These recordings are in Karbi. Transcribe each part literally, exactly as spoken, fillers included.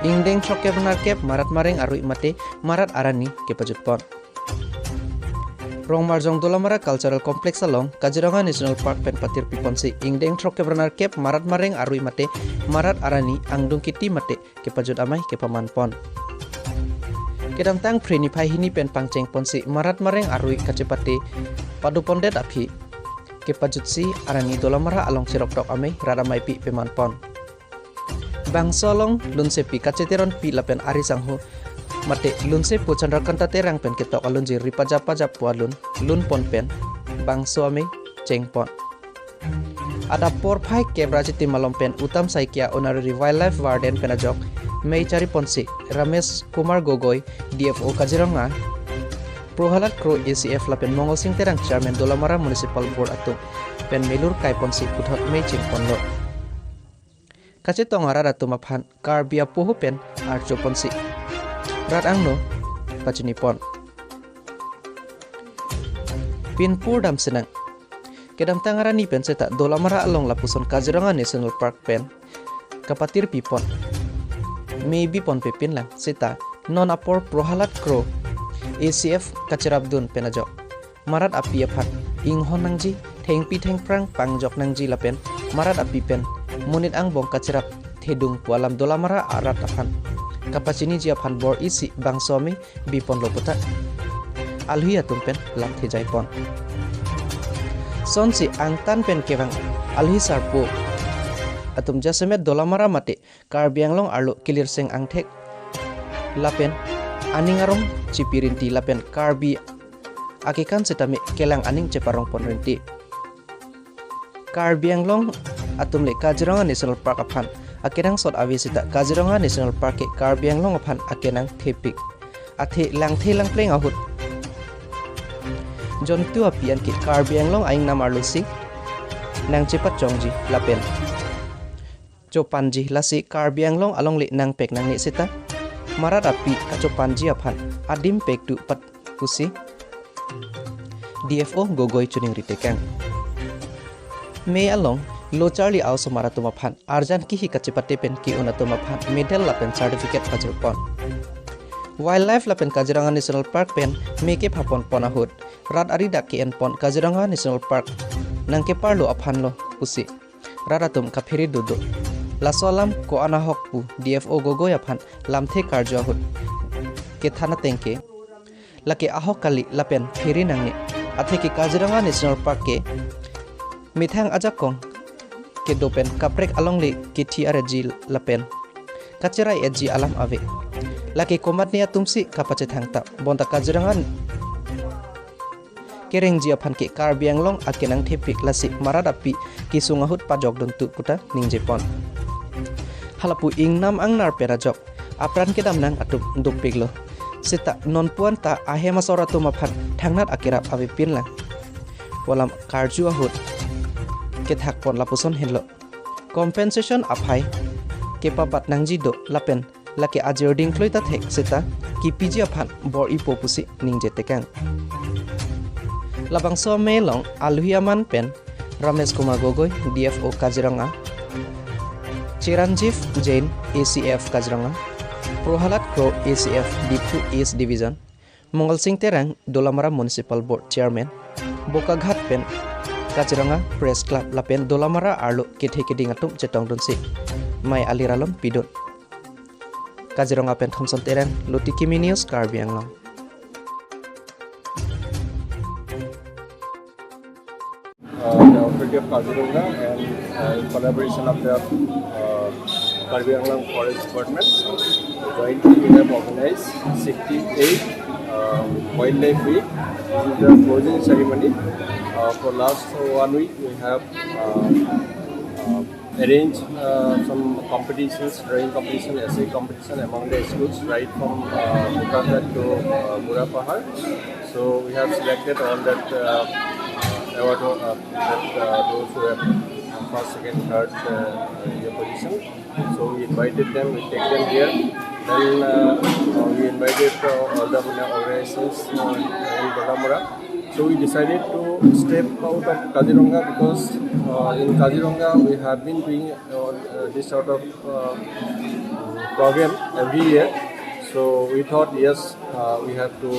Ingdeng throkkep ra nerkep Marat Mareng arui mate Marat Arani kepajutpon. Rongmarjong Dolamara Cultural Complex along Kaziranga National Park pen patirpiponsi ingdeng throkkep ra nerkep Marat Mareng arui mate Marat Arani angdung kiti mate kepajut amei kepamanpon. Kedamtang Phre niphai hini pen pangchengponsi Marat Mareng arui kachepate padopondet aphi kepajutsi Arani Dolamara along cheroktok amei rat ameipi pemanpon. Bangso along lunsepi Kache Teronpi lapen ari sangho mate lunsepo Chandrakanta Terang pen ketok alunji ri pajap pajap pu alun lunpon pen bangso amei chengpon. Adap porphai kep ra chitim malom pen Uttam Saikia Honorary Wildlife Warden pen ajok mei chariponsi Ramesh Kumar Gogoi, D F O Kaziranga, Prahalad Kro, A C F lapen Mongol Sing Terang, Chairman Dolamara Municipal Board atum pen melur kaiponsi puthot mei chengponlo. Kachetong arat atum aphan Karbi apoho pen archoponsi rat angno pachinipon. Pinpur damsinang. Kedamtang arni pen seta Dolamara along lapuson Kaziranga National Park pen kapatirpipon, mei biponpe pinlang seta non apor Prahalad Kro, A C F kacherapdun pen ajok marat api aphan inghon nangji, thengpi thengphrang pangjok nangji lapen marat api pen monit angbong kacherap thedung pu alam Dolamara arat aphan kapachiniji aphan bor-isi bangso amei biponlo puta alhi atum pen lamthe jaipon. Sonsi angtan pen kevang alhi sarpo atum jasemet Dolamara mate Karbi Anglong arlo kelirseng angthek lapen aning arong chipirinti lapen Karbi akekan setame kelang aning cheparongpon rinti. Karbi Anglong atum le Kaziranga National Park aphan akenangsot ave seta Kaziranga National Park ke Karbi Anglong aphan akenang thepik. Athe langthe langpleng ahut jontu api an ke Karbi Anglong aingnam arlosi nangchepachongji lapen chopanji, lasi Karbi Anglong alongle nangpek nangne seta marat api kachopanji aphan adim pektu pat pusi D F O Gogoi choningri tekang. Mei along lo charli a-osomar atum aphan arjan kihi kachepate pen ke-un atum aphan medal lapen certificate pajirpon. Wildlife lapen Kaziranga National Park pen mei kephaponpon ahut rat ari dak ke-enpon Kaziranga National Park nangkeparlo aphanlo pusi rat atum kaphere dodo. Laso alam ko-an ahok pu D F O Gogoi aphan lamthe karju ahut kethan ateng ke lake ahok kali lapen phere nangne. Athe ke Kaziranga National Park ke methang ajakong kedo pen kaprek alongle kethi aretji lapen kacherai-etji alam ave. Lake komatne atumsi kapachethang ta, bonta Kaziranga kerengji aphan ke Karbi Anglong akenang thepik, lasi marat api kesung ahut pajokduntu puta ningjepon. Halapu ingnam angnar pen ajok apran kedam nang atum dopiklo. Seta non puan ta ahem asor atum aphan thangnat akerap avepin lang pu alam karju ahut kethakpon lapuson henlo. Compensation aphai kepabat nangji do lapen lake ajir dingkloi ta thek seta kepiji aphan bor-ipo pusi ningje tekang. Labangso amei along alhi aman pen Ramesh Kumar Gogoi, D F O Kaziranga, Chiranjeev Jain, A C F Kaziranga, Prahalad Kro, A C F Diphu East Division, Mongol Sing Terang, Dolamara Municipal Board Chairman, Bokaghat pen Kaziranga Press Club lapen Dolamara arlo kethe keding atum chetongdunsi mei alir alom pidun. Kaziranga pen Thomson Terang, Lotiki Mini News, Karbi Anglong. Uh, the authority of Kaziranga and, uh, in collaboration of the, uh, Karbi Anglong Forest Department, jointly we have organized sixty-eighth, uh, Wildlife Week. This is the closing ceremony. Uh, for last one week, we have, uh, uh, arranged, uh, some competitions, drawing competition, essay competition among the schools, right from, uh, Bokaghat to, uh, Murapahar. So we have selected all that, uh, award, uh, that, uh, those who have first, second, third, uh, in the position. So we invited them, we take them here. Then, uh, uh, we invited, uh, all the organizations, uh, in Dolamara. So we decided to step out of Kaziranga because uh, in Kaziranga we have been doing uh, uh, this sort of uh, program every year. So we thought, yes, uh, we have to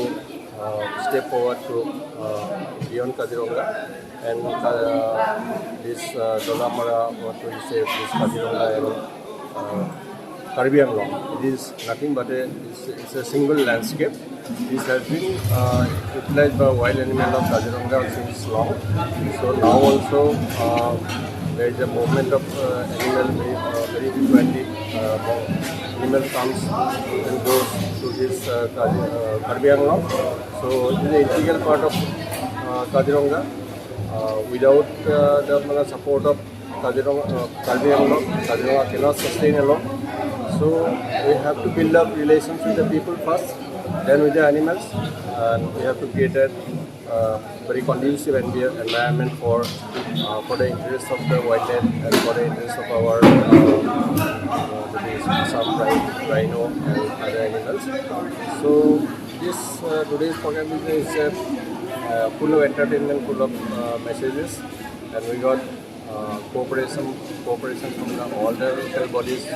uh, step forward to uh, beyond Kaziranga, and uh, this uh, Dolamara, what we say, this Kaziranga and uh, Karbi Anglong. It is nothing but a, it's, it's a single landscape. This has been uh, utilized by wild animal of Kaziranga since long. So now also uh, there is a movement of uh, animal very, uh, very frequently. Uh, animal comes and goes to this uh, Karbi, uh, Karbi Anglong. So it is an integral part of uh, Kaziranga. Uh, without uh, the uh, support of Kaziranga, uh, Karbi Anglong, Kaziranga cannot sustain alone. So we have to build up relations with the people first, then with the animals, and we have to create a uh, very conducive envi- environment for uh, for the interests of the wildlife and for the interests of our uh, uh, that is Assam rhi- rhino and other animals. So this uh, today's program is, is uh, uh, full of entertainment, full of uh, messages, and we got uh, cooperation cooperation from the, all the local bodies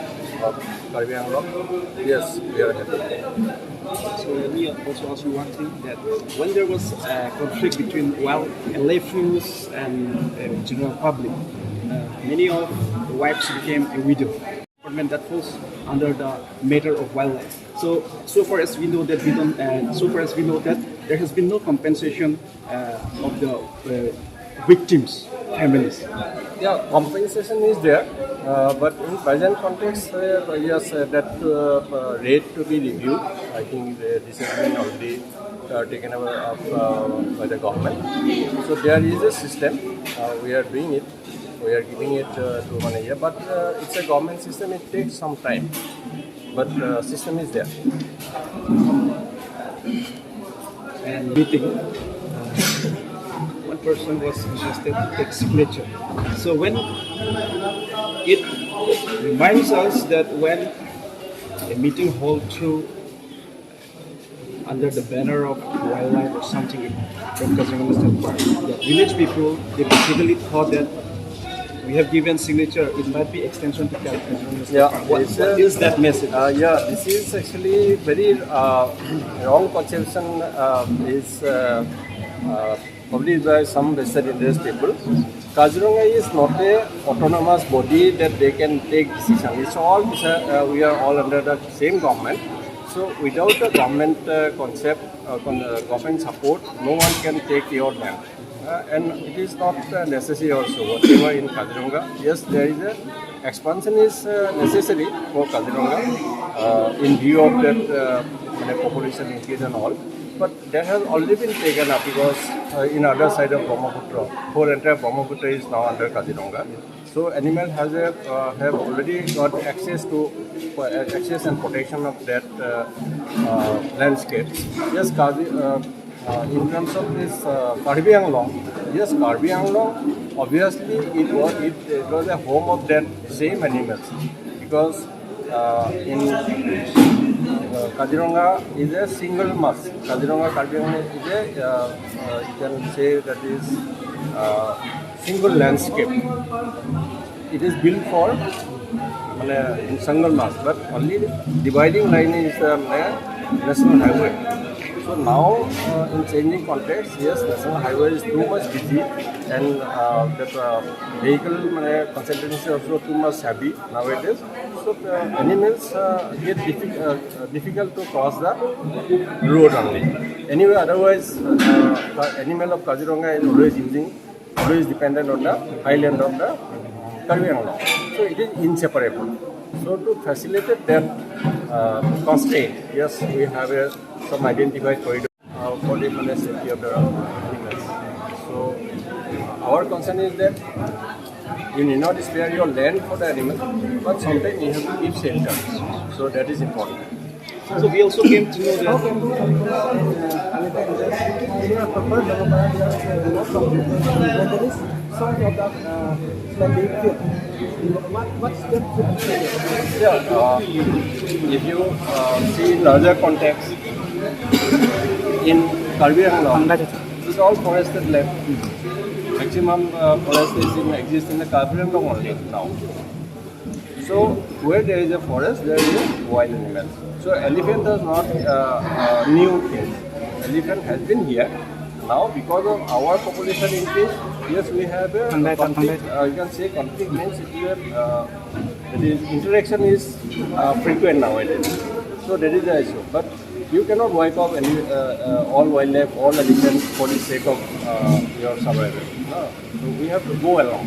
of Karbi Anglong. Yes, we are happy. So let me also ask you one thing, that when there was a conflict between wild L F Us and uh, general public, uh, many of the wives became a widow. Department that falls under the matter of wildlife. So, so far as we know that we don't, uh, so far as we know that there has been no compensation uh, of the uh, victims' families. Yeah, compensation is there, uh, but in present context, uh, yes, uh, that uh, uh, rate to be reviewed. I think uh, this has been already uh, taken over up uh, by the government. So there is a system. Uh, we are doing it. We are giving it uh, to Manaya, but uh, it's a government system. It takes some time, but uh, system is there. And meeting, uh, one person was interested to take signature. So when it reminds us that when a meeting hold through under the banner of wildlife or something from Kaziranga National Park, the village people, they basically thought that we have given signature, it might be extension to Kaziranga National Yeah, Park. What, it's what a- is that message? Uh, yeah, this is actually very uh, wrong conception. Uh, is uh, uh, published by some vested interest people. Kaziranga is not a autonomous body that they can take decision. It's all uh, we are all under the same government. So without the government uh, concept, uh, con- uh, government support, no one can take your land. Uh, and it is not uh, necessary also whatever in Kaziranga. Yes, there is a expansion is uh, necessary for Kaziranga uh, in view of that uh, মানে, population increase and all. But that has already been taken up because uh, in other side of Brahmaputra, whole entire Brahmaputra is now under Kaziranga. So animal has a, uh, have already got access to uh, access and protection of that uh, uh, landscape. Yes, Kazi, uh, uh, in terms of this uh, Karbi Anglong, yes, Karbi Anglong, obviously it was it, it was a home of that same animals because uh, in uh, Kaziranga is a single mass. Kaziranga Karbi Anglong is a uh, uh, you can say that is uh, single landscape. It is built for মানে in single mass, but only dividing line is uh, মানে, national highway. So now uh, in changing context, yes, national highway is too much busy and uh, that uh, vehicle মানে, concentration is also too much heavy nowadays. So uh, animals uh, get diffi- uh, difficult to cross the road only. Anyway, otherwise, uh, the animal of Kaziranga is always using always dependent on the highland of the Karbi Anglong. So it is inseparable. So to facilitate that uh, constraint, yes, we have a, some identified corridor uh, for the safety of the animals. So uh, our concern is that you need not spare your land for the animal, but sometimes you have to give shelter. So that is important. So we also came to know that Yeah, uh, if you uh, see in larger context, in Karbi Anglong, It's all forested land. Maximum uh, forest is in exist in the Karbi Anglong only now. So where there is a forest, there is a wild animal. So elephant is not uh, uh, new thing. Elephant has been here. Now because of our population increase, yes, we have a conflict. Uh, you can say conflict means it is, uh, it is interaction is uh, frequent nowadays. So that is the issue. But you cannot wipe out any uh, uh, all wildlife, all elephant for the sake of uh, your survival. No. So we have to go along.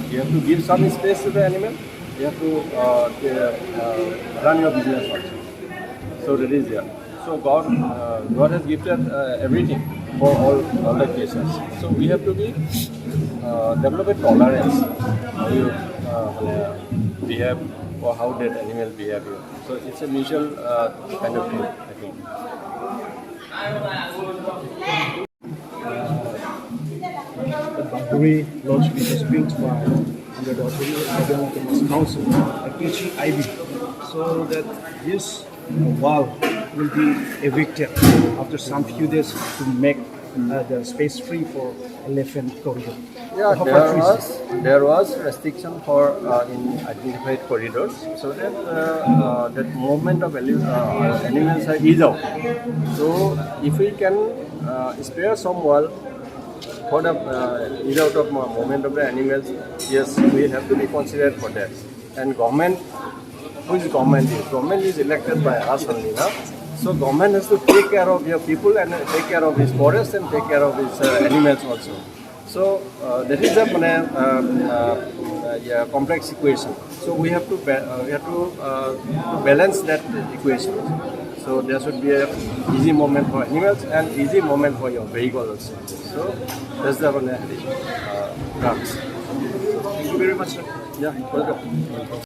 You have to give some space to the animal. You have to uh, the, uh, run your business also. So that is there. So God, uh, God has gifted uh, everything for all all the creatures. So we have to be uh, develop a tolerance. How you uh, behave or how that animal behave. So it's a mutual uh, kind of thing, I think. The boundary laws which is built by under the authority of the Autonomous Council, the K G I B, so that this wall will be evicted after some few days to make uh, the space free for elephant corridor. Yeah, How there far trees? was there was restriction for uh, in identified corridors, so that uh, uh, that movement of ele- uh, animals are eased out. So if we can uh, spare some wall for the uh, ease out of mo- movement of the animals, yes, we have to be considered for that. And government, who is government is? Government is elected by us only, na? So government has to take care of your people and take care of his forest and take care of his uh, animals also. So uh, that is a মানে, um, uh, uh, yeah, complex equation. So we have to ba- uh, we have to, uh, to balance that equation. So there should be a easy movement for animals and easy movement for your vehicle also. So that's the মানে, uh, drugs. Thank you very much, sir. Yeah, welcome.